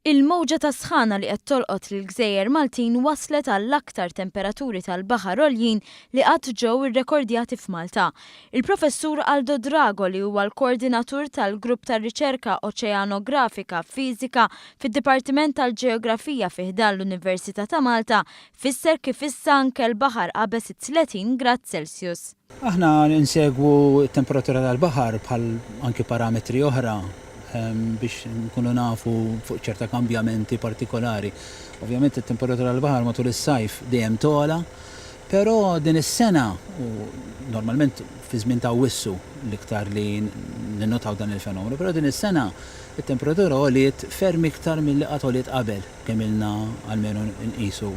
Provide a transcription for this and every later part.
Il-mowġa ta' sħana li qed tolqot lill-gżejjer Maltin wasslet għall-aktar temperaturi tal-baħar għoljin li qatt ġew irrekordjati f'Malta. Il-Professur Aldo Drago li huwa l-koordinatur tal-Grupp tar-Riċerka Oċeanografika Fiżika fid-Dipartiment tal-Ġeografija fi ħdan l-Università ta' Malta fisser kif issa anke l-baħar qabeż it-30 grad Celsius. Aħna nsegwu t-temperatura tal-baħar bħal anki parametri oħra biex nkunu nafu fuq ċerta kambjamenti partikolari. Ovvjament it-temperatura tal-baħar matul is-sajf dejjem togħla, però din is-sena, u normalment fi żmien ta' Awwissu l-iktar li ninnotaw dan il-fenomenu, però din is-sena t-temperatura għoliet ferm iktar milli qatt għoliet qabel kemm ilna almenu nqisu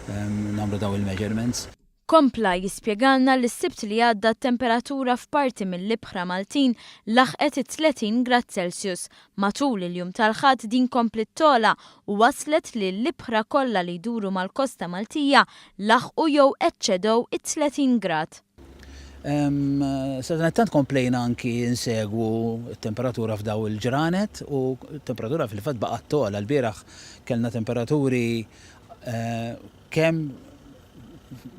nagħmlu dawn il-measurements. Kompla jispjegalna li s-Sibt li għadda t-temperatura f'parti mill-ibħra Maltin laħqet it-30 grad Celsius. Matul il-jum tal-Ħadd din kompliet togħla u waslet li l-ibħra kollha li jduru mal-kosta Maltija laħqu jew eċċedew it-30 grad. Sadanittant komplejna anki nsegwu t-temperatura f'daw il-ġranet u t-temperatura fil-fatt baqgħet togħla. Lbieraħ kellna temperaturi kemm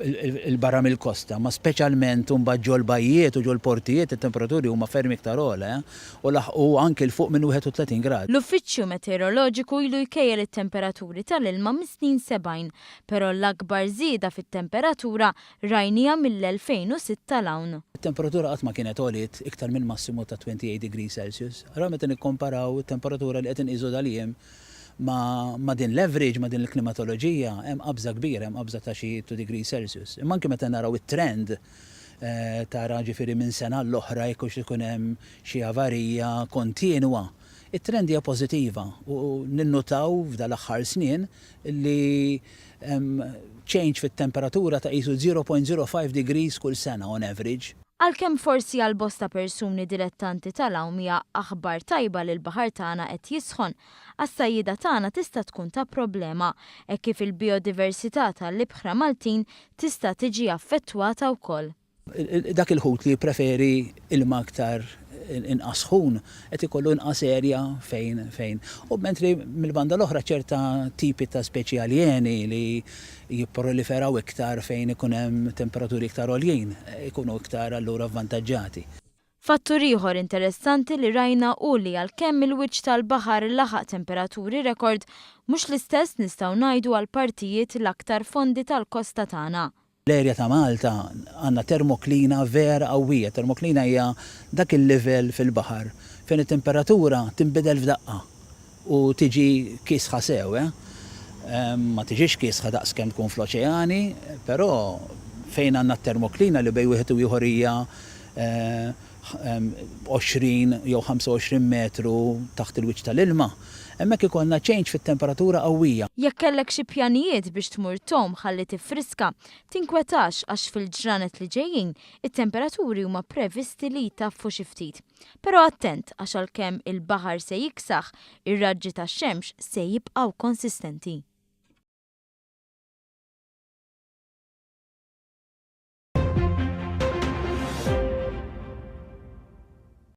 'il barra mill-kosta, ma speċjalment imbagħad ġol-bajjiet u ġol-portijiet it-temperaturi huma ferm iktar ogħla u laħqu anki 'l fuq minn 31 grad. L-Uffiċċju Meteoroloġiku ilu jkejjel it-temperaturi tal-ilma mis-snin 70, però l-akbar żieda fit-temperatura rajniha mill-2006 'l hawn. It-temperatura qatt ma kienet għoliet iktar minn massimu ta' 28 degrees Celsius. Allura meta nikkomparaw it-temperatura li qed inqisu dal-jiem Ma' ma' din l-average, ma' din il-klimatoloġija, hemm qabża kbira, hemm qabża ta' xi 2 degrees Celsius. Imma anki meta naraw it-trend, tara ġifieri minn sena għall-oħra jekk hux ikun hemm xi avarija kontinwa, it-trend hija pożitiva u ninnutaw f'dal-aħħar snin li hemm change fit-temperatura ta' qisu 0.05 degrees kull sena on average. Għalkemm forsi għal bosta persuni dilettanti tal-għawm hija aħbar tajba li l-baħar tagħna qed jisħon, għas-sajjieda tagħna tista' tkun ta' problema, hekk kif il bijodiversità ta' l-ibħra Maltin tista' tiġi affettwata wkoll. Dak il-ħut li jippreferi ilma aktar inqas sħun qed ikollu inqas area fejn fejn. U mentri mill-banda l-oħra ċerta tipi ta' speċi aljeni li jipproliferaw iktar fejn ikun hemm temperaturi iktar għoljin ikunu iktar allura avvantaġġati. Fattur ieħor interessanti li rajna hu li għalkemm il-wiċċ tal-baħar laħaq temperaturi rekord, mhux l-istess nistgħu ngħidu għall-partijiet l-aktar fondi tal-kosta tagħna. L-area ta' Malta għandna termoklina vera qawwija. Termoklina hija dak il-livell fil-baħar fejn it-temperatura tinbidel f'daqqa u tiġi kiesħa sew, eh. Ma tiġix kiesħa daqs kemm tkun fl-oċeani, però fejn għandna t-termoklina li bejn wieħed u ieħor hija 20 jew 25 metru taħt il-wiċċ tal-ilma, hemmhekk ikollna change fit-temperatura qawwija. Jekk kellek xi pjanijiet biex tmur tgħum ħalli tiffriska, tinkwetax għax fil-ġranet li ġejjin it-temperaturi huma previsti li jtaffu xi ftit. Però attent għax għalkemm il-baħar se jiksaħ, ir-raġġi tax-xemx se jibqgħu konsistenti.